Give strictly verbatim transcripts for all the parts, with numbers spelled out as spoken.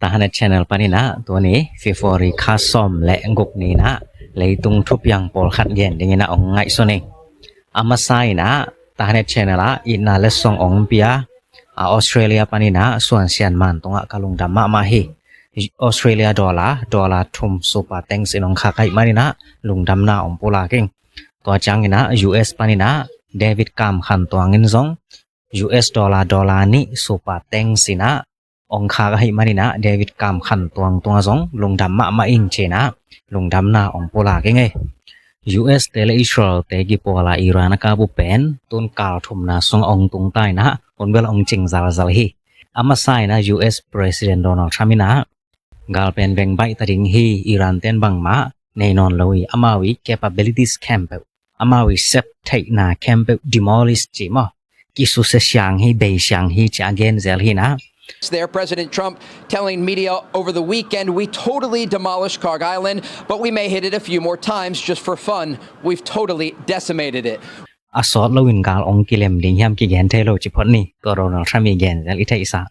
Tahanet Channel paninah tuni February kha sawm le guk ninah leitung thupiang pawlkhat gen dinginah ong ngaihsun ing. A masa inah Tahanet Channel ah itna letsong ong pia a Australia paninah suansian man tungah ka lungdam mahmah hi. Australia dollar, dollar thum super thanks in ong khak ahih maninah lungdamna ong pulak ing. Tua cianginah U S paninah David Kam Khan Tuang in zong U S dollar, dollar nih super thanks inah ong khak ahih maninah David Kam Khan Tuang tungah zong lungdam mahmah ing cinah lungdamna ong pulak ing ei. U S te le Israel te kipuala Iran a kap uh pen tun kal thumna sung ong tungta inah hun bel ong cing zalzal hi. A masa inah U S President Donald Trump inah gal pen veng baih ta ding hi, Iran ten bangmah nei nawn lo hi, amau i capabilities khempeuh, amau i sep theihna khempeuh demolish ci maw, kisusia siang hi, bei siang hi ci a gen zel hi na. There, President Trump telling media over the weekend, "We totally demolished Khark Island, but we may hit it a few more times just for fun. We've totally decimated it." A sawt loin gal ong kilem ding hiam kigen thei lo ci phot ni, tua Donald Trump i gen zel i theihsa.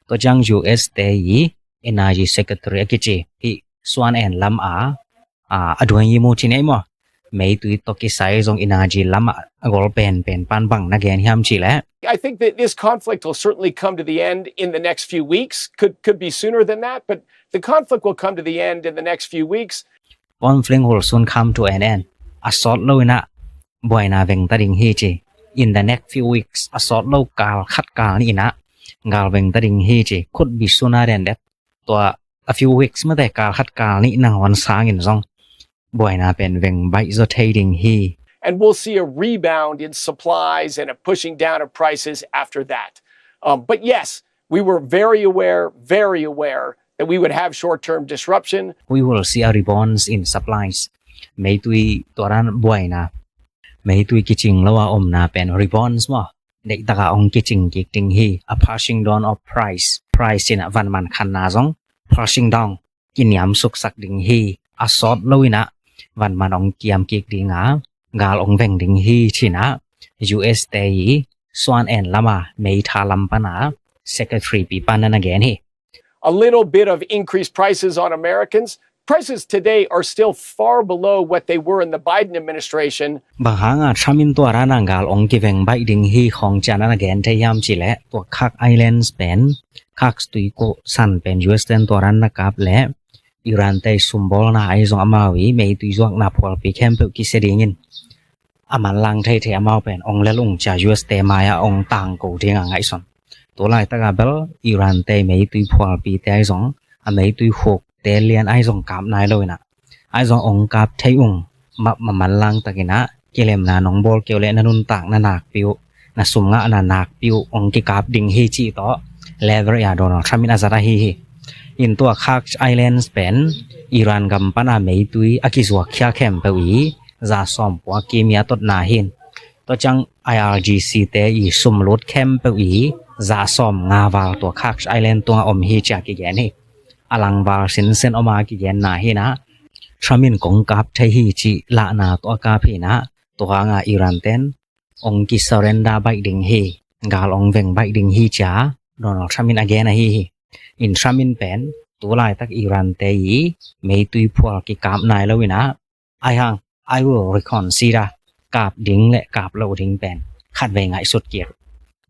Tua ciang U S te i Energy Secretary a kici hi Suan En Lam a, a, a duai i mu ci nei maw. Meitui tawh kisai zong energy lam a gol pen pen pan bang na gen hiam ci leh. I think that this conflict will certainly come to the end in the next few weeks. Could, could be sooner than that, but the conflict will come to the end in the next few weeks. Conflict will soon come to an end. A sawt lo inah buaina veng ta ding hi ci. In the next few weeks, a sawt lo kal khat kal nih inah gal veng ta ding hi ci. Could be sooner than that. Tua a few weeks mate, kal khat kal nih nangawn sangin zong buaina pen veng baih zaw thei ding hi. And we'll see a rebound in supplies and a pushing down of prices after that. Um, but yes, we were very aware, very aware that we would have short-term disruption. We will see a rebound in supplies. Meitui tua dan buaina, meitui kicing lo a omna pen rebound maw, deihtaka ong kicing kik ding hi. A pushing down of price, price inah van man khanna zong pushing down, kiniam suksak ding hi. A sawt lo inah van man ong kiam kik ding a, gal ong veng ding hi cinah U S te i Suan En Lam a meitha lam pana Secretary pi pan na na gen hi. A little bit of increased prices on Americans. Prices today are still far below what they were in the Biden administration. Bang hanga Trump in tua rana gal ong kiveng baih ding hi khong cian na na gen thei hiam ci leh, tua Khark Islands pen, Khark tui ko san pen U S ten tua ran na kap leh Iran te sumbawlna ai zong amau i meitui zuakna phualpi khempeuh kisia dingin a manlang theithei amau pen ong lel ung cia U S te mai-ah ong tangko ding a ngaihsun. Tulaitaka bel Iran te meitui phualpi te ai zong, a meitui khuk te lian ai zong kap nai lo inah, ai zong ong kap thei ung. Map ma manlang takinah kilemna nong bawl keu le na nuntak na nakpi uh, na sum ngahna nakpi uh ong kikap ding hi cih tawh level a Donald Trump in a zat ahi hi. In tua Khark Islands pen Iran gam pana meitui a kizuak khia khempeuh i za sawm pua kimi a totna hin. Tua ciang I R G C te i sumlut khempeuh i za sawm nga val tua Khark Island tunga om hi cia kigen hi. A langval sinsen oma kigenna hinah Trump in kong kap thei hi cih lahna tua kap hinah, tua hanga Iran ten ong kisurrender baih ding hi, gal ong veng baih ding hi cia Donald Trump in a gen ahi hi. In Trump in pen tulaitak Iran te i meitui phual kikap nai lo inah, ai hang, I will reconsider, kap ding le kap lo ding pen khatvei ngaihsut kik,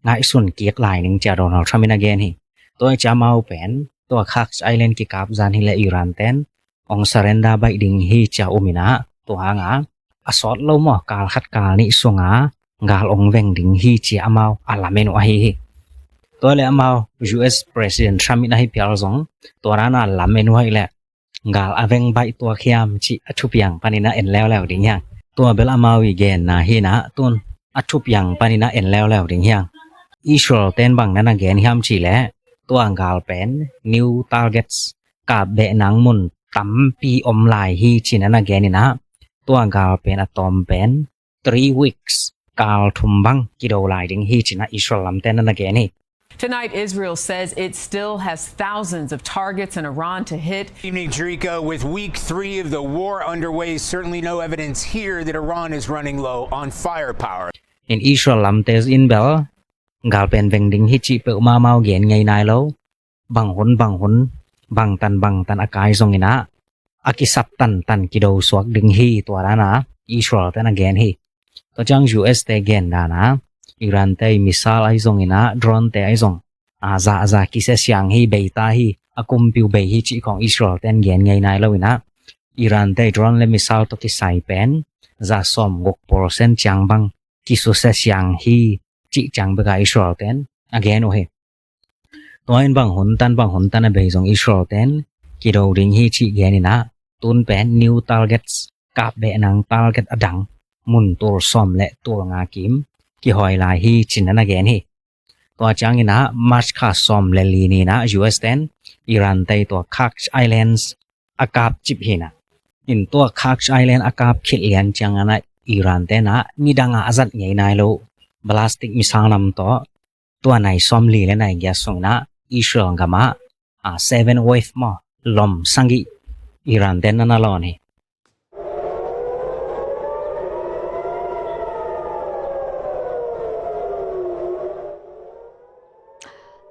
ngaihsun kik lai ning cia Donald Trump in a gen hi. Tua cia amau pen tua Khark Island kikap zan hi le Iran ten ong surrender baih ding hi cia um inah, tua hanga a sawt lo maw, kal khat kal nih sunga gal ong veng ding hi cia amau a lamen uh ahi hi. Tua le amau U S President Trump in ahi pial zong tua rana lamen uh ahi le gal a veng baih tuak hiam cih a thupiang paninah en leuleu ding hiang. Tua bel amau i genna hinah tun a thupiang paninah en leuleu ding hiang. Israel ten bang na na gen hiam cih leh, tua gal pen new targets, kap beh nang mun tampi om lai hi cinah na gen inah, tua gal pen a tawm pen three weeks, kal thum bang kido lai ding hi cinah Israel lamte na na gen hi. Tonight, Israel says it still has thousands of targets in Iran to hit. Evening, Jerika. With week three of the war underway, certainly no evidence here that Iran is running low on firepower. In Israel lamte in bel gal pen veng ding hi cih peuhmah amau gen ngei nai lo. Bang hun, bang hun, bangtan bangtan a kai zongin ah a kisap tantan kido suak ding hi, tua dan a Israel ten a gen hi. Tua ciang U S te gen dan a Iran te missile ahi zongin ah drone te ahi zong a za a za kisia siang hi, bei ta hi, a kumpi uh bei hi cih khawng Israel ten gen ngei nai lo in ah Iran te drone le missile tawh kisai pen za sawm guk percent ciang bang kisusia siang hi cih ciang bek a Israel ten a gen uh hi. Tua in bang hun tan bang hun tan a bei zong Israel ten kido ding hi cih gen in ah tun pen new targets, kap beh nang target a dang mun tul sawm le tul nga kim kihawi lai hi cin an a gen hi. Tua ciangin ah March kha sawm le li ni in ah U S ten Iran te tua Kursk Islands a kap cip hi in ah, in tua Kursk Island a kap khit lian ciangin ah Iran ten ah nidang a a zat ngei nai lo ballistic missile nam tawh tua nai sawm li le nai giat sungin ah Israel gam ah a seven wave maw, lom sagih Iran ten na na lawn hi.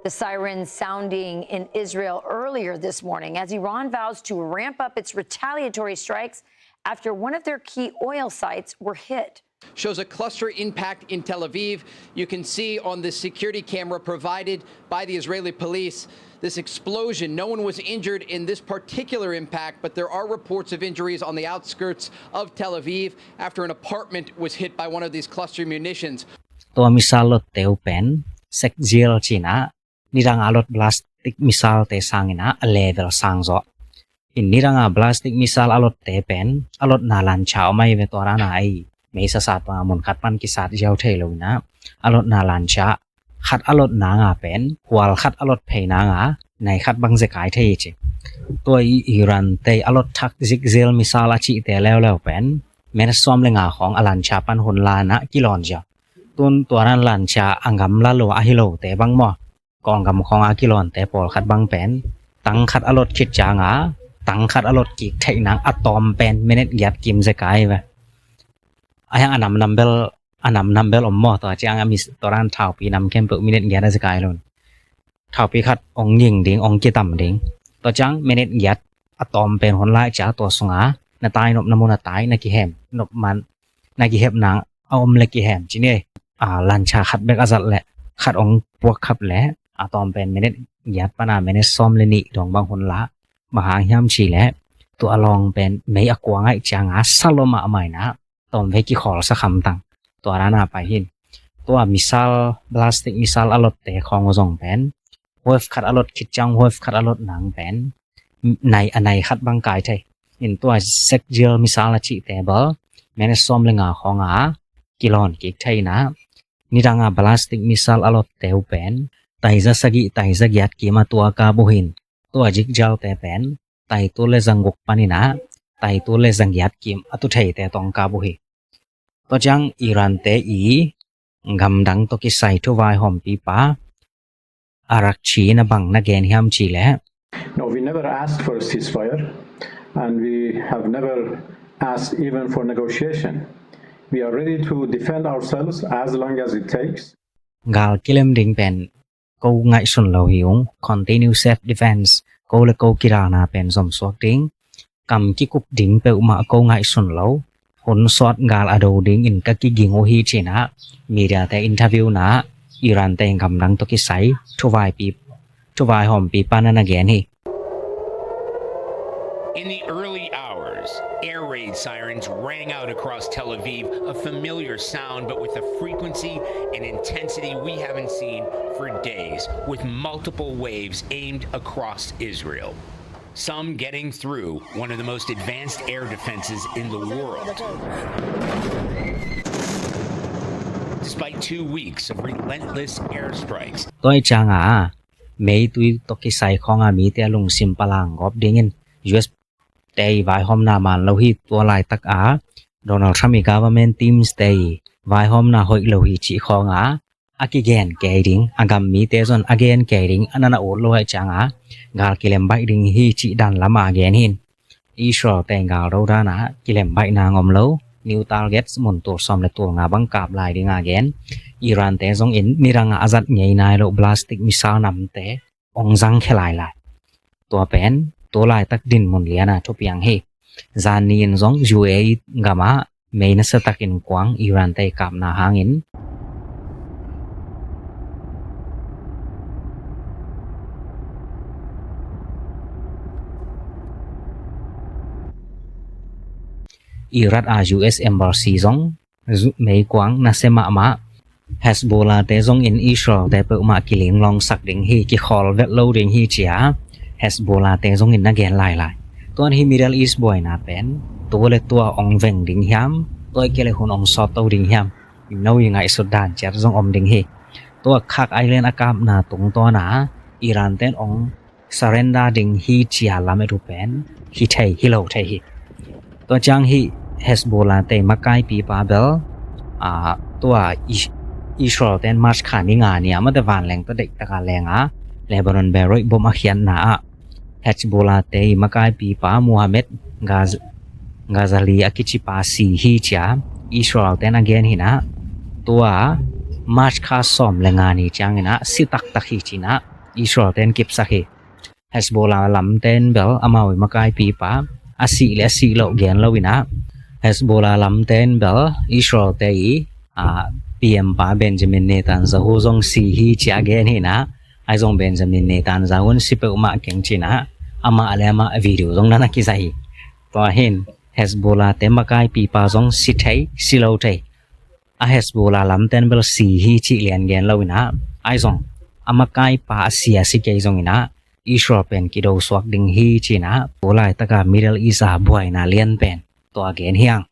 The siren sounding in Israel earlier this morning as Iran vows to ramp up its retaliatory strikes after one of their key oil sites were hit. Shows a cluster impact in Tel Aviv. You can see on the security camera provided by the Israeli police this explosion. No one was injured in this particular impact, but there are reports of injuries on the outskirts of Tel Aviv after an apartment was hit by one of these cluster munitions. Tua missile lotte uh pen Sheikh Ziyad ci in ah nidang a lot ballistic missile te sangin ah a level sang zaw. In nidang a ballistic missile a lotte pen a lotna lancha om ahi ve, tua dan a ei mei sasat bang a mun khat pan kisat ziau thei lo in ah a lotna lancha khat a lot nang a pen hual khat a lot phei nang a nai khat bang zekai thei hi ci. Tua i Iran te a lot thak zikzel missile a cihte leuleu pen minute sawm le nga khawng a lancha pan hun la in ah kilawn ziau. Tun tua dan lancha a ngam la lua ahi lote bang maw, kawng gam khawng a kilawnte pawlkhat bang pen tang khat a lot khit ciang a tang khat a lot kik theih nang a tawm pen minute giat kim zekai ve. A hiang a nam nam bel a nam nam bel om maw, tua ciang a mi tua dan thaupi nam khempeuh minute giat a zekai lo in thaupi khat ong ging ding, ong kitam ding. Tua ciang minute giat a tawm pen hun lai ciang tua sunga na tai nop na mun a tai na kihem nop man na kihep nang a om le kihem ci ni. A lancha khat bek a zat le khat ong puak khap le a tawm pen minute giat pan a minute sawm le nih dong bang hun la. Bang hang hiam ci le tua a lawng pen mei a kua ngaih ciang a sa lo mahmah in ah tawm ve kikhawl sa khamtang. Tua dan a pai hi in tua missile, ballistic missile a lotte khawng uh zong pen wave khat a lot khit ciang wave khat a lot nang pen nai a nai khat bang kai thei. In tua Sheikh Ziyad missile a cihte bel minute sawm le nga khawng a kilawn kik thei in ah nidang a ballistic missile a lotte uh pen taiza sagih taiza giat kim a tua kap uh hi in tua zikzalte pen taitul le zanguk panin ah taitul le zanggiat kim a tu theite tawh ong kap uh hi. Tua ciang Iran te i gamdang tawh kisai thuvaihawmpipa Araghchi in a bang na gen hiam ci le. No, we never asked for a ceasefire and we have never asked even for negotiation. We are ready to defend ourselves as long as it takes. Gal kilem ding pen ko ngaihsun lo hi ung, continue self defense, ko le ko kidalna pen zomsuak ding, kam kikup ding peuhmah ko ngaihsun lo, hun sawt gal a do dingin ka kiging uh hi ci in ah media te interview na Iran te gamdang tawh kisai thuvaipi thuvaihawmpipa na na gen hi. In the early hours, air raid sirens rang out across Tel Aviv, a familiar sound, but with a frequency and intensity we haven't seen for days, with multiple waves aimed across Israel. Some getting through one of the most advanced air defenses in the world. Despite two weeks of relentless airstrikes. Tua ciang a meitui tawh kisai khawng a mite a lungsim palang gawp dingin U S te i vaihawmna man lo hi. Tua laitak a Donald Trump i government teams te i vaihawmna hoih lo hi cih khawng a a kigen kei ding, a gam mite zong a gen kei ding, a na na ut lo ahih ciang a gal kilem baih ding hi cih dan lam a gen hi in. Israel te gal do dan a kilem baih nang om lo, new targets mun tul sawm le tul nga bang kap lai ding a gen. Iran te zong in nidang a a zat ngei nai lo ballistic missile namte ong zang khia lai lai. Tua pen tu laitak dinmun liana thupiang hi. Zan ni-in zong U A E gamah mei nasiatakin kuang Iran te i kapna hangin Iraq a U S Embassy zong meikuang nasia mahmah. Hezbollah te zongin Israel te peuhmah kilinglawngsak ding hi, kikhawl vet lo ding hi cia Hezbollah te zongin na gen lailai. Tuan hi Middle East buaina pen tu le tua ong veng ding hiam, tua i kele hun ong sawt to ding hiam, no i ngaihsut dan ciat zong om ding hi. Tua Khan Island a kapna tungtawna Iran ten ong surrender ding hi cia lamet uh pen hi thei hi lo thei hi. Tua ciang hi Hezbollah te makaipipa bel tua Israel ten March kha ni nga ni a mate vanleng tua deihtaka lenga Lebanon Beirut bom a khiatna ah Hezbollah te i makaipipa Mohammed Ghazali a kicipa si hi cia Israel ten a gen hinah tua March kha sawm le nga ni cianginah si taktak hi cinah Israel ten kipsak hi. Hezbollah lamten bel amau i makaipipa a sih le a sih loh gen loinah Hezbollah lamten bel Israel te i P M pa Benjamin Netanyahu zong si hi cia gen hinah ai zong Benjamin Netanyahu in si peuhmah keng cinah amah le amah video zong nana kizai hi. Tua hin Hezbollah te makaipipa zong si thei si lo thei. A Hezbollah lamten bel si hi cih lian gen loinah ai zong a makaipa a si a si kei zonginah Israel pen kido suak ding hi cinah tu laitaka Middle East a buaina lian pen tua gen hiang.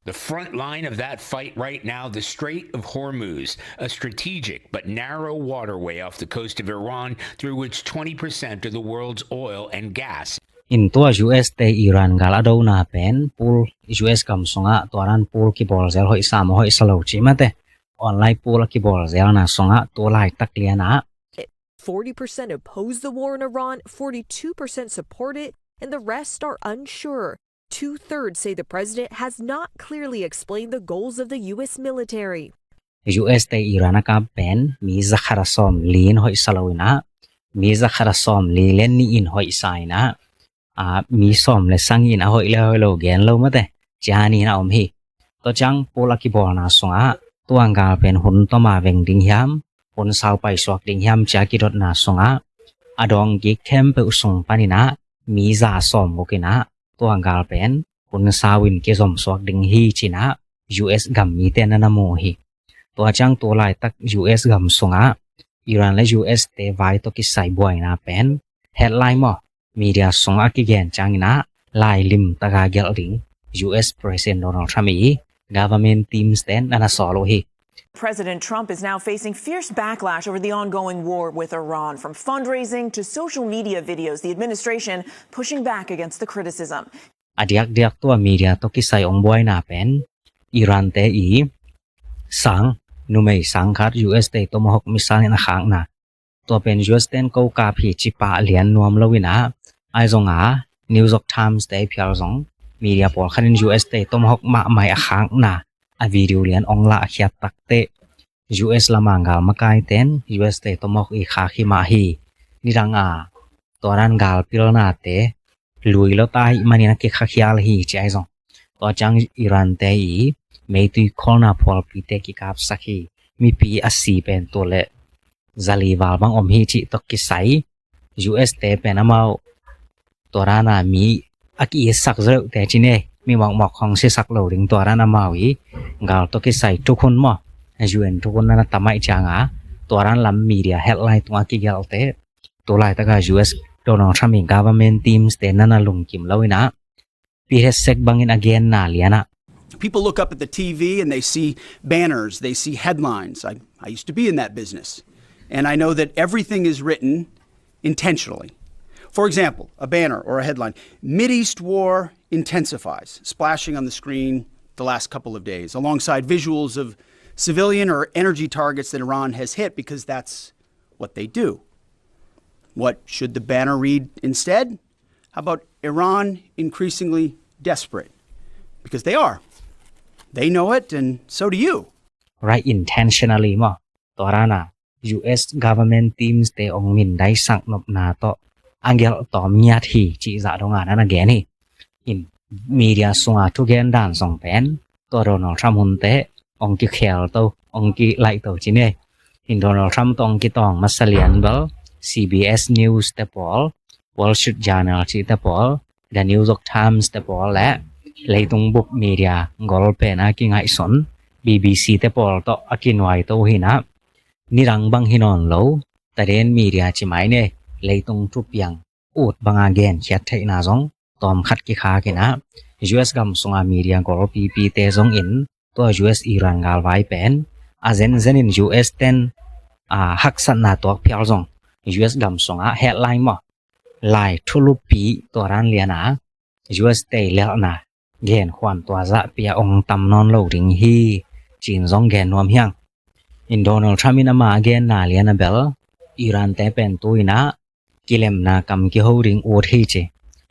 The front line of that fight right now, the Strait of Hormuz, a strategic but narrow waterway off the coast of Iran through which twenty percent of the world's oil and gas. In tua U S te Iran gal a dona pen pul U S gam sungah tuaran pul kibawl zel hoih sam hoih sa lo ci mate online pul a kibawl zelna sungah tu laitak lianah forty percent oppose the war in Iran, forty-two percent support it, and the rest are unsure. Two-thirds say the president has not clearly explained the goals of the U S military. U S te Iran a kap pen mi zakhat a sawm li in hoih sa loinah mi zakhat a sawm li le nih in hoih sa inah mi sawm le sang in a hoih le hoih lo gen lo mate ciani in a om hi. Tua ciang pul a kibawlna sungah tua gal pen hun toma veng ding hiam, hun sau paisuak ding hiam cia kidotna sungah a dawng kik khempeuh sung paninah mi za sawm gukinah tua gal pen hun sau in kizom suak ding hi cinah U S gam mite nana mu hi. Tua ciang tu laitak U S gam sungah Iran le U S te vai tawh kisai buaina pen headline maw media sungah a kigen cianginah lailim taka gelh ding U S President Donald Trump i government teams ten nana sawl uh hi. President Trump is now facing fierce backlash over the ongoing war with Iran, from fundraising to social media videos, the administration pushing back against the criticism. A diakdiak tua media tawh kisai ong buaina pen Iran te i sang numei sang khat U S te Tomahawk missile in a khakna. Tua pen U S ten ko kap hi cipah lian nuam loinah ai zonga New York Times te phial zong media pawlkhat in U S te Tomahawk mahmai a khakna a video lian ong lah a khiat takteh U S lama gal makaiten U S te Tomahawk i khak hi mah hi. Nidanga tuaran gal pilnate lui lo ta hi manin a kikhakhial hi ci ai zong. Tua ciang Iran te i meitui kholna phualpite kikapsak hi. Mipi a si pen tua le zali val bang om hi cih tawh kisai U S te pen amau tua rana mi a ki-itsak zoleuhte ci ne mi mawkmawk hong sisak lo ding tua ran amau i gal tawh kisai thukhun maw U N thukhun nana tamaih cianga tua ran lam media headline tunga kigelte tu laitaka U S Donald Trump i government teams te nana lungkim loinah Pi Hesek bangin a genna lianah. People look up at the T V and they see banners, they see headlines. I, I used to be in that business. And I know that everything is written intentionally. For example, a banner or a headline, "Mideast war intensifies," splashing on the screen the last couple of days, alongside visuals of civilian or energy targets that Iran has hit, because that's what they do. What should the banner read instead? How about Iran increasingly desperate? Because they are. They know it, and so do you. Right, intentionally maw. Tua rana U S government teams te ong mindaisak nopna tawh a gelh tawm ngiat hi cih zah dong a na na gen hi. In media sunga thugen dan zong pen tua Donald Trump hun teh ong kikhel to, ong kilaih to ci ni. In Donald Trump tawh ong kitawng masa lian bel C B S News te pawl, Wall Street Journal cih te pawl, The New York Times te pawl le leitung bup media gol pen a kingaihsun B B C te pawl tawh a kinuai to hi na. Nidang bang hi nawn lo, taden media ci mai ni, leitung thupiang ut banga genkhiat theihna zong tawmkhat kikhak in a, U S gam sunga media golpipi te zong in tua U S Iran galvai pen a zenzen in U S ten a haksatna tuak phial zong U S gam sunga headline maw, lai thulupi tua dan lian a U S tei lelhna genkhuan tua zahpi a ong tam nawn lo ding hi cin zong gen nuam hiang. In Donald Trump in ama a genna lian a bel Iran te pen tu in a kilemna kam kiho ding ut hi ci.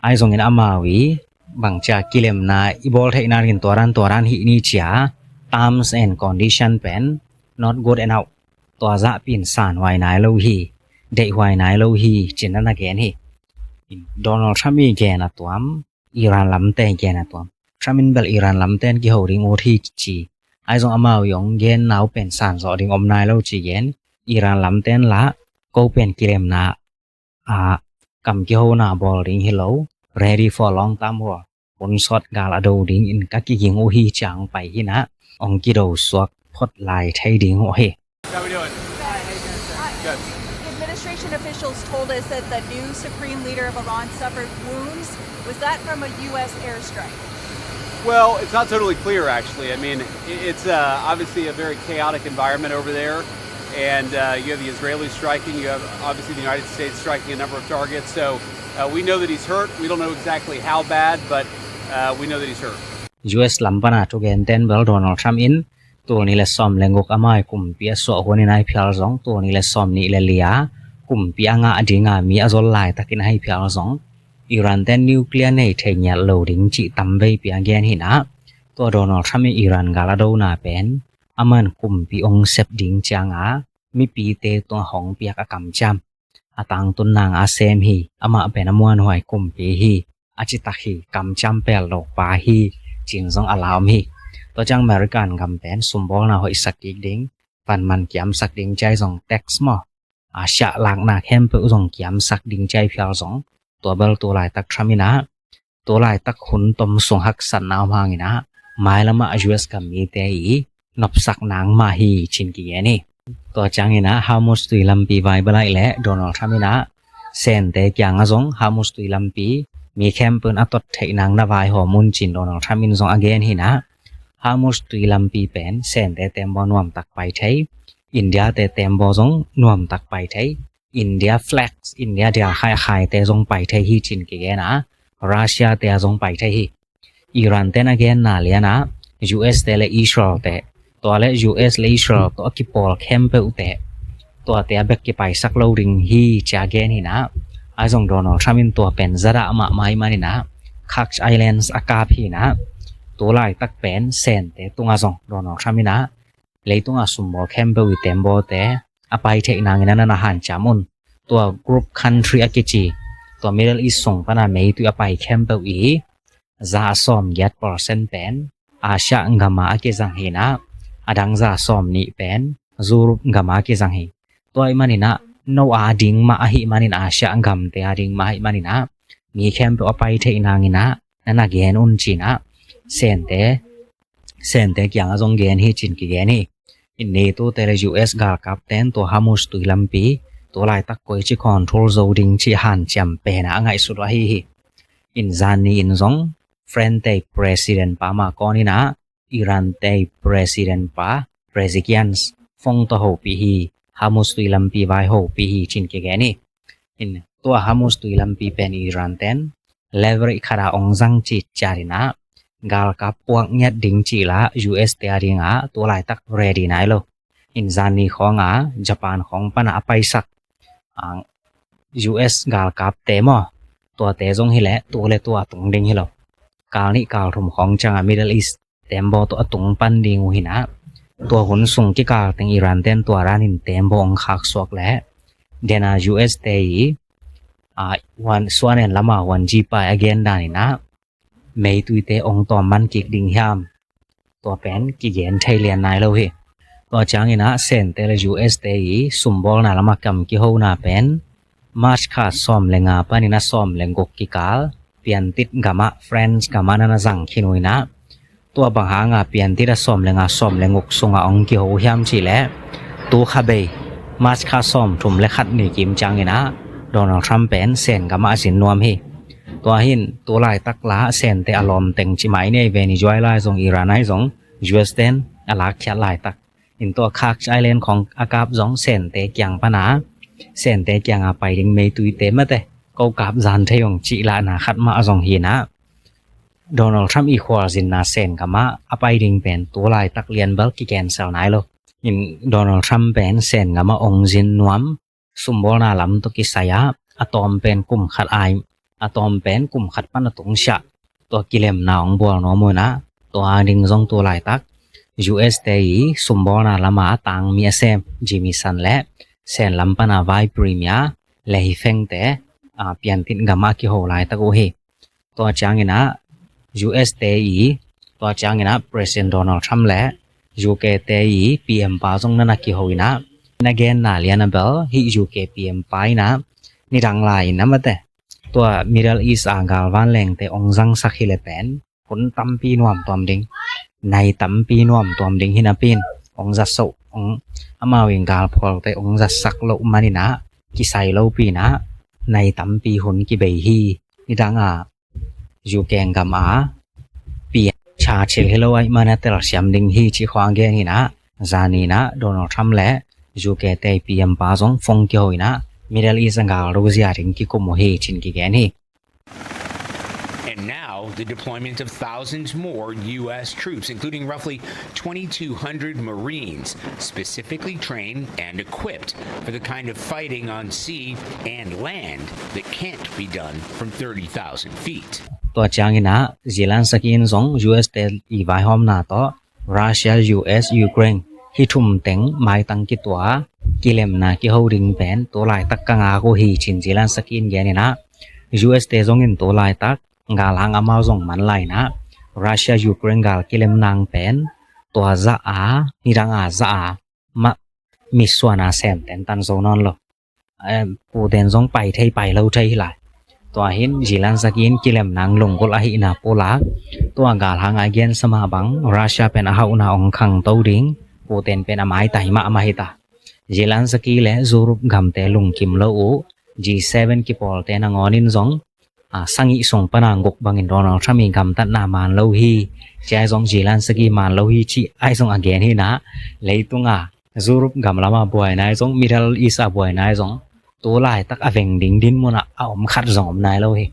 Ai zongin amau i bangcia kilemna i bawl theihna rin tua dan tua dan hi ni cia terms and condition pen not good enough, tua zahpi in sanhuai nai lo hi, deihhuai nai lo hi cin na na gen hi. Donald Trump i gen a tuam, Iran lamte gen a tuam. Trump in bel Iran lamten kiho ding ut hi ci. Ai zong amau i ong gen nau pen san zawh ding om nai lo ci gen. Iran lamten la ko pen kilemna a kam kihona bawl ding hi lo. Ready for long term war. Hun sawt gal a do ding in ka kiging uh hi ciang pai hi na. Ong kido suak phot lai thei ding uh hi. How we doing? Good. Administration officials told us that the new supreme leader of Iran suffered wounds. Was that from a U S airstrike? Well, it's not totally clear, actually. I mean, i- it's uh, obviously a very chaotic environment over there. And uh, you have the Israelis striking. You have obviously the United States striking a number of targets. So uh, we know that he's hurt. We don't know exactly how bad, but uh, we know that he's hurt. U S lam pana thugenten bel Donald Trump in tul nih le sawm le guk amai kumpi a suah hun in ai phial zong tul nih le sawm nih le li a kumpi a ngah ding a mi a zol laitakin ai phial zong Iran ten nuclear nei thei ngiat lo ding cih tam veipi a gen hi na. Tua Donald Trump in Iran gal a dona pen aman kumpi ong sep ding ciang a mipite tua hong piak a kamciam a tangtun nang a sem hi. Amah pen a muanhuai kumpi hi. A citak hi, kamciam pel lo pa hi. Cin zong a la om hi. Tua ciang American gam pen sumbawlna hoihsak kik ding, panman kiamsak ding ciai zong tax maw, a siah lakna khempeuh zong kiamsak ding ciai phial zong tua bel tu laitak Trump in a tu laitak hun tom sung haksatna om hangin a mailamah U S gam mite i nopsak nang mah hi cin kigen hi. Tua ciangin a Hormuz tui lampi vai belaih le Donald Trump in a Sente kiang a zong Hormuz tui lampi mi khempeuh in a tot theih nang na vaihawm un cin Donald Trump in zong a gen hi na. Hormuz tui lampi pen Sente tembaw nuamtak pai thei, India te tembaw zong nuamtak pai thei, India flags, India dial khai a khaite zong pai thei hi cin kigen a, Russia te a zong pai thei hi. Iran ten a genna lian a U S te le Israel te, tua le U S le Israel tawh a kipawl khempeuh te, tuate a bek kipaisak lo ding hi cia gen hi na. A zong Donald Trump in tua pen zadah mahmah hi manin a Kursk Islands a kap hi na. Tu laitak pen Sente tunga zong Donald Trump in a leitunga sumbawl khempeuh i tembawte a pai theih nangin a na na hanciam un. Tua group country a kici, tua Middle East sung pana meitui a pai khempeuh i za a sawm giat percent pen Asia gama a kizang hi na, a dang za a sawm nih pen Europe gama a kizang hi. Tua i manin a no a ding mah ahi manin Asia gamte a ding mah ahi manin a mi khempeuh a pai theih nangin a na na gen un cin a Sente Sente kiang a zong gen hi cin kigen hi. In NATO te le U S galkap ten tua Hormuz tui lampi tua laitak koici control zo ding ci hanciam pen a ngaihsut ahi hi. In zan ni in zong French te president pa Macron in a Iran te president pa Pezeshkian phone tawh hopih hi. Hormuz tui lampi vai hopih hi cin kigen hi. In tua Hormuz tui lampi pen Iran ten leverage khat a ong zang cih ciat in a galkap puak ngiat ding cih la U S te a ding a tua laitak ready nai lo. In zan ni khawng a Japan khawng pana a paisak U S galkap te maw, tuate zong hi leh tu le tua tung ding hi lo. Kal nih kal thum khawng ciang a Middle East tembaw tawh a tung pan ding uh hi na. Tua hun sung kikal teng Iran ten tua danin tembaw ong khak suak leh dena U S te i a, huan suan en lama huan jipai a gen dan inah meituite ong tawm man kik ding hiam? Tua pen kigen thei lian nai lo hi. Tua ciangin ah Sente le U S te i sumbawlna lama kam kihona pen March kha sawm le nga panin a sawm le guk kikal Piantit gamah, France gamah nana zang khin uh inah, tua bang hanga Piantit a sawm le nga sawm le guk sungah ong kiho hiam cihleh, tu kha bei March kha sawm thum le khat ni kim ciangin ah Donald Trump pen Sen gamah a zin nuam hi. Tua hin tu laitak la Sente a lawmteng ci mai nei Venezuela zong, Iran ai zong, U S ten a lakkhiat laitak in tua Khark Island khong a kap zong Sente kiang pana, Sente kianga pai ding meituite mate ko kap zan thei ong cih lahna khat mah a zong hinah, Donald Trump i khualzinna Sen gamah a pai ding pen tu laitak lian bel kicancel nai lo. In Donald Trump pen Sen gamah ong zin nuam, sumbawlna lam tawh kisai ah a tawm pen kum khat ai, a tawm pen kum khat pan a tungsiah tua kilemna ong bual nuam uh inah, tua ding zong tu laitak U S te i sumbawlna lama tangmi a sem Jimmy Sun le Sen lam pana Vice Premier Lehifeng te, a, Piantit gamah a kiho laitak uh hi. Tua ciangin ah U S te i, tua ciangin ah President Donald Trump le U K te i P M pa zong nana kiho inah, na genna lian a bel hih U K P M pa inah nidang lai in a mate, tua Middle East a galvan lengte ong zangsak hi le pen hun tampi nuam tuam ding, nai tampi nuam tuam ding hi napi in, ong zasoh, ong, amau in galphualte ong zasak loh man inah kisai lopi inah nai tampi hun kibei hi. Nidang a U K gam a P M Churchill hi lo ai mana telsiam ding hi ci khong gen inah, zani inah Donald Trump le U K te P M pa zong phone kiho inah Middle East a gal ru zia ding kikum uh hi cin kigen hi. And now, the deployment of thousands more U S troops, including roughly twenty-two hundred Marines, specifically trained and equipped for the kind of fighting on sea and land that can't be done from thirty thousand feet. Tua ciangin ah Zelensky in zong U S te i vaihawmna tawh Russia, U S, Ukraine hih thum teng maitang kitua kilemna kiho ding pen tu laitak ka ngak uh hi cin Zelensky in gen inah, U S te zong in tu laitak galhang amau zong man lai inah, Russia, Ukraine gal kilem nang pen tua zah a, nidang a zah a mah mitsuan a sem tentan zo nawn lo. Em, Putin zong pai thei pai lo thei hi lai. Tua hin Zelensky in kilem nang lunggulh ahihna pulak, tua galhang a gensa mah bang Russia pen a hauhna ong khangto ding, Putin pen a maitai mahmah hi ta. Zelensky le Europe gamte lungkim lo uh, G seven kipawlte nangawn in zong, a, sangih sung pana guk bangin Donald Trump i gamtatna man lo hi, ci ai zong Zelensky man lo hi cih ai zong a gen hi inah, leitung a Europe gam lama buai nai zong, Middle East a buai nai zong, tu laitak a veng ding dinmun ah a om khat zong om nai lo hi.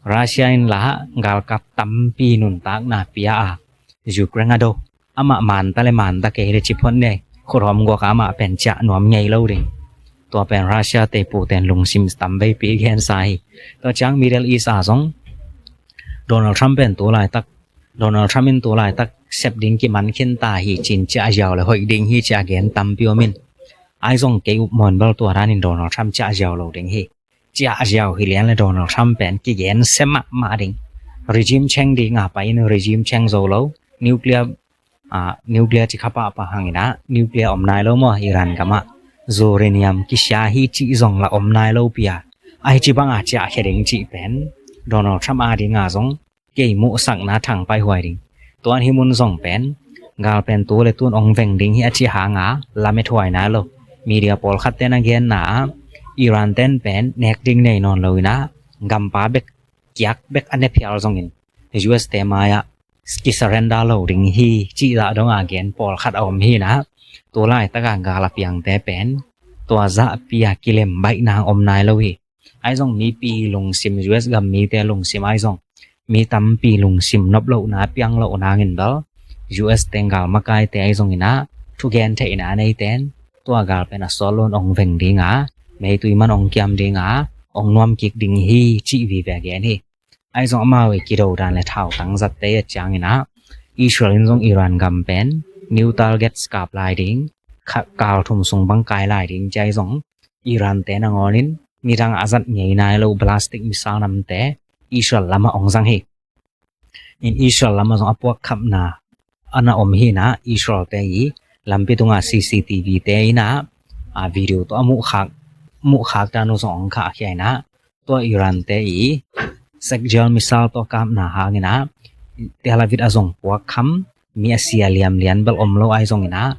Russia in la galkap tampi nuntakna pia a, Ukraine a do, amah manta le manta kei le ci phot nei, khuthawm guak a amah pen ciah nuam ngei lo ding. Tua pen Russia te Putin lungsim tam veipi gensa hi. Tua ciang Middle East a zong Donald Trump pen tu laitak, Donald Trump in tu laitak sep ding kiman khin ta hi cin ciah ziau le hoih ding hi ci a gen tampi om in, ai zong kei upmawn bel tua danin Donald Trump ciah ziau lo ding hi. Ciah ziau hi lian le Donald Trump pen kigen se mahmah ding. Regime change ding a pai in regime change zo lo. Nuclear, a, nuclear ci kha pahpah hang inah nuclear om nai lo maw Iran gamah. Uranium kisia hi cih zong la om nai lo pia. Ahi ci bang a ciah khia ding cih pen Donald Trump a ding a zong kei muhsakna thangpai huai ding. Tuan hih mun zong pen gal pen tu le tun ong veng ding hi a cih hanga lamet huai nai lo. Media pawlkhat ten a genna ah Iran ten pen nek ding nei nawn lo inah, gampa bek kiak bek a ne phial zongin U S te mai ah kisurrender lo ding hi cih zah dong a gen pawlkhat a om hi inah, tu laitak a gal a piangte pen tua zahpi a kilem baihna om nai lo hi. Ai zong mipi lungsim, U S gam mite lungsim ai zong mi tampi lungsim nop lohna piang loh nangin bel U S teng gal makaite ai zong inah thugen theihna nei ten tua gal pen a sawt loin ong veng ding a, meitui man ong kiam ding a, ong nuam kik ding hi cih vive gen hi. Ai zong amau i kido dan le thautang zatte a ciang inah Israel in zong Iran gam pen new targets kap lai ding, kha-, kal thum sung bang kai lai ding ci ai zong Iran te nangawn in midang a zat ngei nai lo ballistic missile namte Israel lamah ong zang hi. In Israel lamah zong a puakkhapna a na om hi inah, Israel-te i lampi tungah C C T V-te inah a video tawh a muhkhak, muhkhak dan uh zong ong khahkhia inah, tua Iran-te i Sakyal missile tawh kapna hang inah Tel Aviv ah zong puakkham, mi a sia liamlian bel om lo ahi zong inah,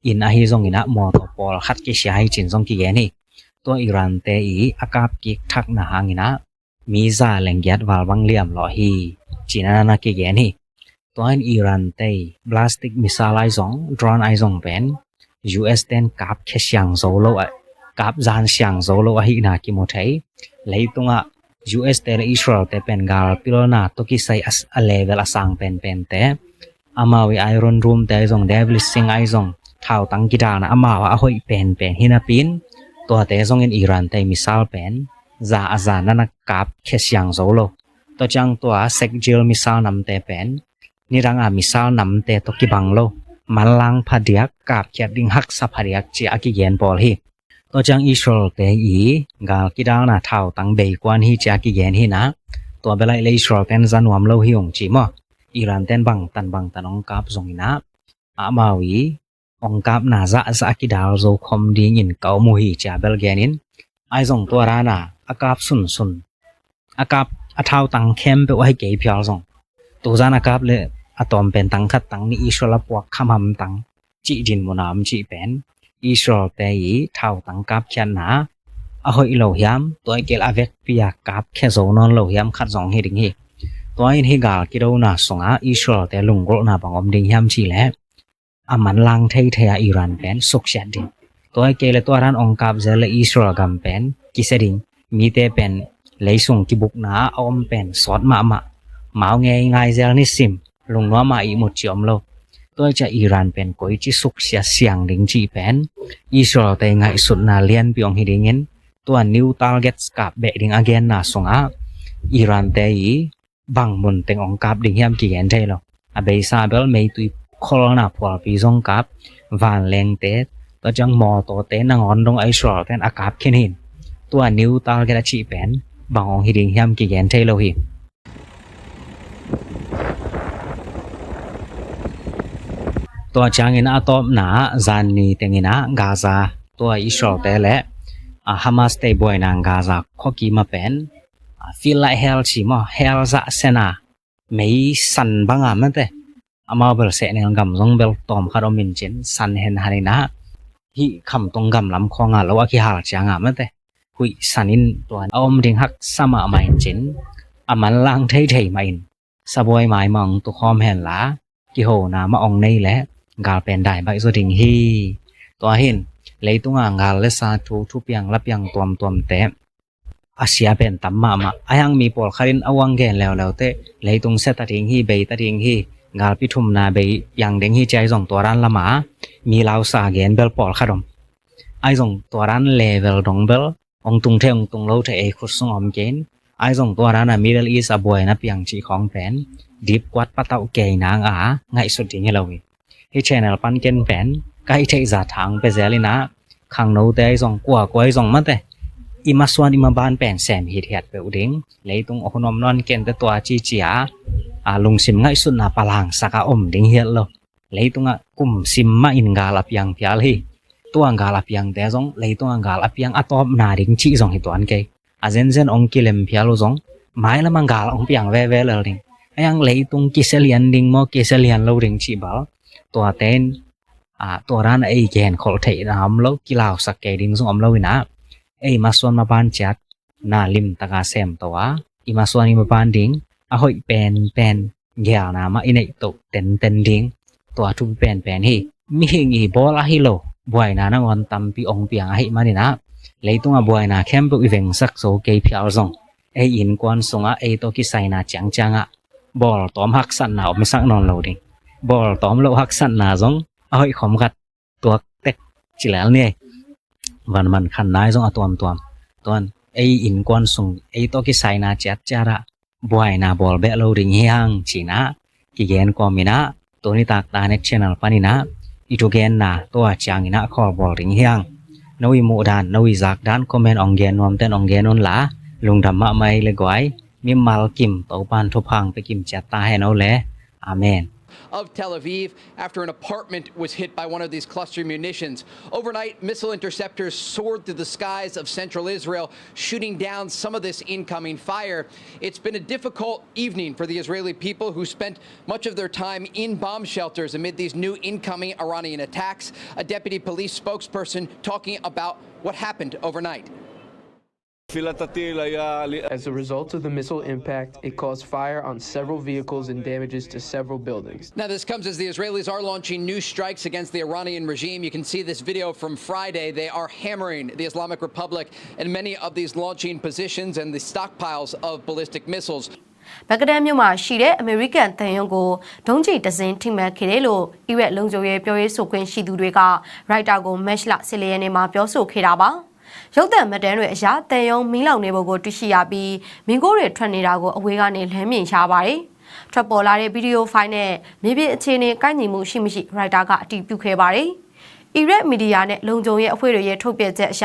inn ahi zong inah mawtaw pawlkhat kisia hi cin zong kigen hi. Tua Iran-te i a kapkik thakna hang inah mi za leng giat val bang liam lawh hi, cin a na kigen hi. Tua in Iran-te i ballistic missile ahi zong, drone ahi zong pen U S ten kapkhia siang zo lo, kap zan siang zo lo ahihna kimu thei. Leitungah U S te le Israel-te pen galpilna tawh kisai a, a level a sang penpente, amau i Iron Dome-te ahi zong, David Sling ahi zong, thautang kidalna amau ah a hoih penpen hi napi-in, tuate zongin Iran-te i missile pen za a za na na kapkhia siang zo lo. Tua ciang tua Sakyal missile namte pen nidang a missile namte tawh kibang lo, manlang phadiak, kapkhiat ding haksa phadiak ci-a kigen pawl hi. Tua ciang Israel-te i gal kidalna thautang beikuan hi ci-a kigen hi inah, tua bel ahih leh Israel-te in za nuam lo hi ung ci maw. Iran-te in bangtan bangtan ong kap zong inah, amau i ong kapna zahzah a kidal zo khawm dingin ka om uh hi ci-a bel genin, ahi zong tua dan a a kap sunsun, a kap a thautang khempeuh ahi kei phial zong, tuzan a kap le a tawm pen tang khat tang nih Israel a puakkham hamtang cih din mun a om cih pen Israel-te i thautang kapkhiatna a hoih lo hiam, tua i kei le a vekpi a kapkhia zo nawn lo hiam khat zong hi ding hi. Tua in hih gal kidona sungah Israel-te lunggulhna bang om ding hiam cih leh, a manlang theithei a Iran pen suksiat ding. Tua i kei le tua dan ong kap zel le Israel gam pen kisia ding. Mite pen leisung kibukna a om pen sawt mahmah, mau ngei ngai zel nisim, lungnuam a ihmut ci om lo. Tua i ciah Iran pen koici suksiat siang ding cih pen Israel-te i ngaihsutna lianpi ong hi dingin, tua new targets kap beh ding a genna sungah Iran-te i bang mun teng ong kap ding hiam kigen thei lo. A beisa bel meitui kholna phualpi zong kap, vanlengte, tua ciang mawtawte nangawn dong a Israel-ten a kap khin hi in, tua new target a cih pen bang ong hi ding hiam kigen thei lo hi. Tua ciangin a tawpna ah zanni teng inah Gaza, tua Israel-te le a Hamas-te buaina Gaza khuakim ah pen a feel like hell ci maw, hell zah sena mei san banga mate, amau bel sehnel gam zong bel tawm khat om in cin, san hen han inah, hih khamtung gam lam khawng a lo a kihal cianga mate, huih san in tua a om ding haksa mahmah in cin, a manlang theithei mah in, sabuai mai mah ong tukhawm henla, kihona mah ong nei leh gal pen dai baih zaw ding hi. Tua hi in, leitunga gal le sa thu, thupiang lapiang tuamtuamte a sia pen tam mahmah. Ahi hang mi pawlkhat in a uang gen leuleu teh, leitung se ta ding hi, bei ta ding hi, galpi thumna bei piang ding hi ci ahi zong tua dan lama mi lausa gen bel pawlkhat om. Ahi zong tua dan level dong bel ong tung thei ong tung lo thei ei khut sung om kei in. Ahi zong tua dan a Middle East a buaina piang cih khawng pen dipkuat patauh kei nang a ngaihsut ding hi lo hi. Hih channel pan ken pen ka hih theih zah thang pia zel inah, khangnote ahi zong, kuakua ahi zong mate, i masuan i maban pen sem hithiat peuh ding. Leitung a hun om nawn kente tua cici a, a lungsim ngaihsutna palangsak a om ding hiat lo. Leitungah kum sim mah in gal a piang phial hi. Tua gal a piangte zong leitungah gal a piang a tawpna ding cih zong hi tuan kei. A zenzen ong kilem phial uh zong mailamah gal ong piang veve lel ding. Ahi hang leitung kisia lian ding maw, kisia lian lo ding cih bal, tuate in, a, tua dan a ei genkholh theihna om lo, kilausak kei ding zong om lo inah, ei masuan maban ciat na limtaka semto a, i masuan i maban ding a hoih penpen geelna mah i neih toh tenten ding, tua thupi penpen hi. Mihing i bawl ahi lo buaina nangawn tampi ong piang ahih man inah, leitunga buaina khempeuh i vengsak zo kei phial zong, ei innkuan sungah ei tawh kisaina ciangciangah bawltawm haksatna om i sak nawn lo ding. Bawltawm loh haksatna zong a hoih khawm khat tuak tek ci lel ni. Van man khan nai zong a tuamtuam. Tuan, ei innkuan sung ei tawh kisaina ciatciat ah buaina bawl beh lo ding hi hang cinah kigen kawm inah, tuni takta next channel pan inah i thugenna tua ciang inah khawl bawl ding hi hang. No i muh dan, no i zak dan, comment ong gen nuam ten ong gen un la, lungdam mahmah ei le guai, mimal kim Topan thupha ong pe kim ciat ta hen o le. Amen. Of Tel Aviv after an apartment was hit by one of these cluster munitions. Overnight, missile interceptors soared through the skies of central Israel, shooting down some of this incoming fire. It's been a difficult evening for the Israeli people who spent much of their time in bomb shelters amid these new incoming Iranian attacks. A deputy police spokesperson talking about what happened overnight. As a result of the missile impact, it caused fire on several vehicles and damages to several buildings. Now, this comes as the Israelis are launching new strikes against the Iranian regime. You can see this video from Friday. They are hammering the Islamic Republic in many of these launching positions and the stockpiles of ballistic missiles. ဘဂ္ဂဒက်မြို့မှာရှိတဲ့အမေရိကန်သံရုံးကိုဒုံးကျည်တစ်စင်းထိမှန်ခဲ့တယ်လို့အီရတ်လုံခြုံရေးပြောရေးဆိုခွင့်ရှိသူတွေကရိုက်တာကိုမတ်လဆယ့်လေးရက်နေ့မှာပြောဆိုခဲ့တာပါ။ ရုပ်သံမှတ်တမ်းတွေအရသံရုံးမီးလောင်နေပုံကိုတွေ့ရှိရပြီးမီးခိုးတွေထွက်နေတာကိုအဝေးကနေလှမ်းမြင်ရပါတယ်။ ထွက်ပေါ်လာတဲ့ဗီဒီယိုဖိုင်နဲ့မြေပြင်အခြေအနေကိုက်ညီမှုရှိမရှိရိုက်တာကအတည်ပြုခဲ့ပါတယ်။ အီရတ်မီဒီယာနဲ့လုံခြုံရေးအဖွဲ့တွေရဲ့ထုတ်ပြန်ချက်အရ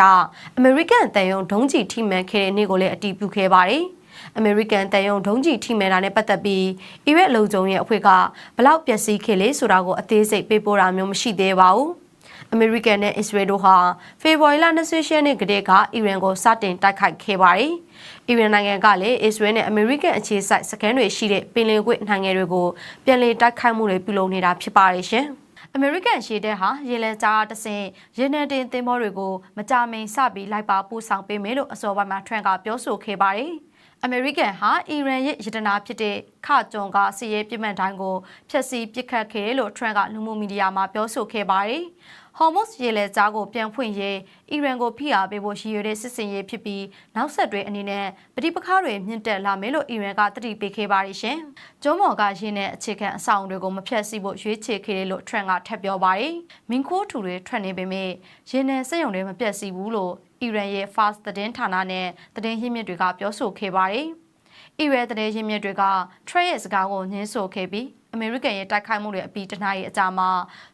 အမေရိကန်သံရုံးဒုံးကျည်ထိမှန်ခဲ့တဲ့နေ့ကိုလည်းအတည်ပြုခဲ့ပါတယ်။ အမေရိကန်သံရုံးဒုံးကျည်ထိမှန်တာနဲ့ပတ်သက်ပြီးအီရတ်လုံခြုံရေးအဖွဲ့ကဘယ်လောက်ပျက်စီးခဲ့လဲဆိုတာကိုအသေးစိတ်ပေးပို့တာမျိုးမရှိသေးပါဘူး။ အမေရိကန်နဲ့အစ္စရေးတို့ဟာဖေဖော်ဝါရီလနှစ်ဆယ့်ရှစ်ရက်နေ့ကတည်းကအီရန်ကိုစတင်တိုက်ခိုက်ခဲ့ပါတယ်။ အီရန်နိုင်ငံကလည်းအစ္စရေးနဲ့အမေရိကန်အခြေစိုက်စခန်းတွေရှိတဲ့ပင်လယ်ကွေ့နိုင်ငံတွေကိုပြန်လည်တိုက်ခိုက်မှုတွေပြုလုပ်နေတာဖြစ်ပါတယ်ရှင်။ အမေရိကန်ရေတပ်ဟာရေလမ်းကြားကတဆင့်ရေနံတင်သင်္ဘောတွေကိုမကြာမီစပြီးလိုက်ပါပို့ဆောင်ပေးမယ်လို့အစောပိုင်းမှာ Trump ကပြောဆိုခဲ့ပါတယ်။ အမေရိကန်ဟာအီရန်ရဲ့ရတနာဖြစ်တဲ့ခါကျွန်းကစစ်ရေးပစ်မှတ်တိုင်းကိုဖျက်ဆီးပစ်ခတ်ခဲ့တယ်လို့ Trump ကလူမှုမီဒီယာမှာပြောဆိုခဲ့ပါတယ်။ Hormuz ရေလမ်းကြားကိုပြန်ဖွင့်ရေးအီရန်ကိုဖိအားပေးဖို့ရည်ရွယ်တဲ့စစ်ဆင်ရေးဖြစ်ပြီးနောက်ဆက်တွဲအနေနဲ့ပဋိပက္ခတွေမြင့်တက်လာမယ်လို့အီရန်ကသတိပေးခဲ့ပါတယ်ရှင်။ ကျွန်းပေါ်ကရေနံအခြေခံအဆောက်အအုံတွေကိုမဖျက်ဆီးဖို့ရွေးချယ်ခဲ့တယ်လို့ Trump ကထပ်ပြောပါတယ်။ မီးခိုးထူတွေထွက်နေပေမဲ့ရေနံစက်ရုံတွေမပျက်စီးဘူးလို့အီရန်ရဲ့ Fars သတင်းဌာနနဲ့သတင်းရင်းမြစ်တွေကပြောဆိုခဲ့ပါတယ်။ အီရန်သတင်းရင်းမြစ်တွေက Trump ရဲ့စကားကိုငြင်းဆိုခဲ့ပြီးအမေရိကန်ရဲ့တိုက်ခိုက်မှုတွေအပြီးတစ်နာရီအကြာမှာ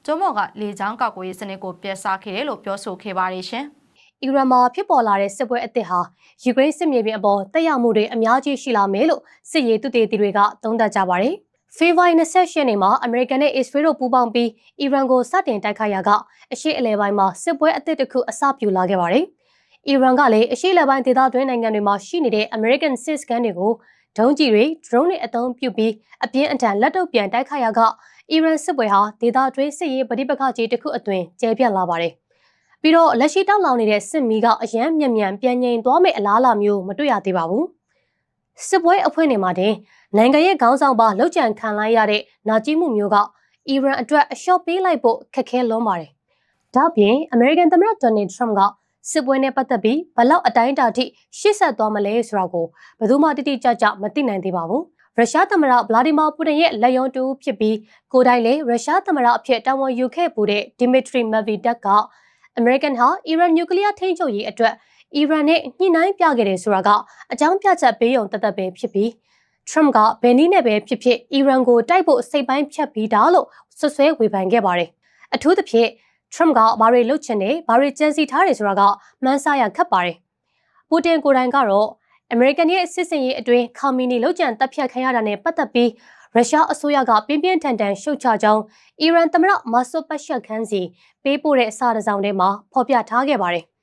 ကျောမော်ကလေကြောင်းကာကွယ်ရေးစနစ်ကိုပျက်စားခဲ့တယ်လို့ပြောဆိုခဲ့ပါတယ်ရှင်။ အီရန်မှာဖြစ်ပေါ်လာတဲ့စစ်ပွဲအသစ်ဟာယူကရိန်းစစ်မြေပြင်အပေါ်သက်ရောက်မှုတွေအများကြီးရှိလာမယ်လို့စစ်ရေးသုတေသီတွေကသုံးသပ်ကြပါတယ်။ ဖေဖော်ဝါရီနှစ်ဆယ့်ရှစ်ရက်နေ့မှာအမေရိကန်နဲ့အစ္စရေးတို့ပူးပေါင်းပြီးအီရန်ကိုစတင်တိုက်ခိုက်ရာကအရှေ့အလယ်ပိုင်းမှာစစ်ပွဲအသစ်တစ်ခုအစပြုလာခဲ့ပါတယ်။ အီရန်ကလည်းအရှေ့အလယ်ပိုင်းဒေသတွင်းနိုင်ငံတွေမှာရှိနေတဲ့အမေရိကန်စစ်စခန်းတွေကိုဒုံးကျည်တွေ၊ drone တွေအသုံးပြုပြီးအပြင်းအထန်လက်တုံ့ပြန်တိုက်ခိုက်ရာကအီရန်စစ်ပွဲဟာဒေသတွင်းစစ်ရေးပဋိပက္ခကြီးတစ်ခုအသွင်ကျယ်ပြန့်လာပါတယ်။ ပြီးတော့လက်ရှိတောက်လောင်နေတဲ့စစ်မီးကအရမ်းမြန်မြန်ပြန်ငြိမ်သွားမယ့်အလားအလာမျိုးမတွေ့ရသေးပါဘူး။ စစ်ပွဲအဖွင့်နေမှာတင်နိုင်ငံရဲ့ခေါင်းဆောင်ပါလုပ်ကြံခံလိုက်ရတဲ့နာကျင်မှုမျိုးကအီရန်အတွက်အလျှော့ပေးလိုက်ဖို့ခက်ခဲလွန်းပါတယ်။ ဒါ့အပြင်အမေရိကန်သမ္မတဒေါ်နယ်ထရမ့်ကစစ်ပွဲနဲ့ပတ်သက်ပြီးဘယ်လောက်အတိုင်းအတာထိရှေ့ဆက်သွားမလဲဆိုတာကိုဘယ်သူမှတိတိကျကျမသိနိုင်သေးပါဘူး။ ရုရှားသမ္မတဗလာဒီမာပူတင်ရဲ့လက်ရုံးတဦးဖြစ်ပြီးကိုယ်တိုင်လည်းရုရှားသမ္မတအဖြစ်တာဝန်ယူခဲ့ပူးတဲ့ Dmitry Medvedev ကအမေရိကန်ဟာအီရန်နျူကလီးယားထိန်းချုပ်ရေးအတွက်အီရန်နဲ့ညှိနှိုင်းပြခဲ့တယ်ဆိုတာကအကြောင်းပြချက်ပေးရုံသက်သက်ပဲဖြစ်ပြီးထရမ့်ကဘယ်နည်းနဲ့ပဲဖြစ်ဖြစ်အီရန်ကိုတိုက်ဖို့စိတ်ပိုင်းဖြတ်ပြီးတာလို့စွပ်စွဲဝေဖန်ခဲ့ပါတယ်။ အထူးသဖြင့်ထရမ့်ကဘာတွေလုပ်ချင်တယ်ဘာတွေကြံစည်ထားတယ်ဆိုတာကမှန်းဆရခက်ပါတယ်။ ပူတင်ကိုယ်တိုင်ကတော့အမေရိကန်ရဲ့စစ်ဆင်ရေးအတွင်းခါမီနီလုပ်ကြံသတ်ဖြတ်ခံရတာနဲ့ပတ်သက်ပြီးရုရှားအစိုးရကပြင်းပြင်းထန်ထန်ရှုတ်ချကြောင်းအီရန်သမ္မတမာဆုတ်ပက်ရှ်ခန်းစီပေးပို့တဲ့စာတစ်စောင်ထဲမှာဖော်ပြထားခဲ့ပါတယ်။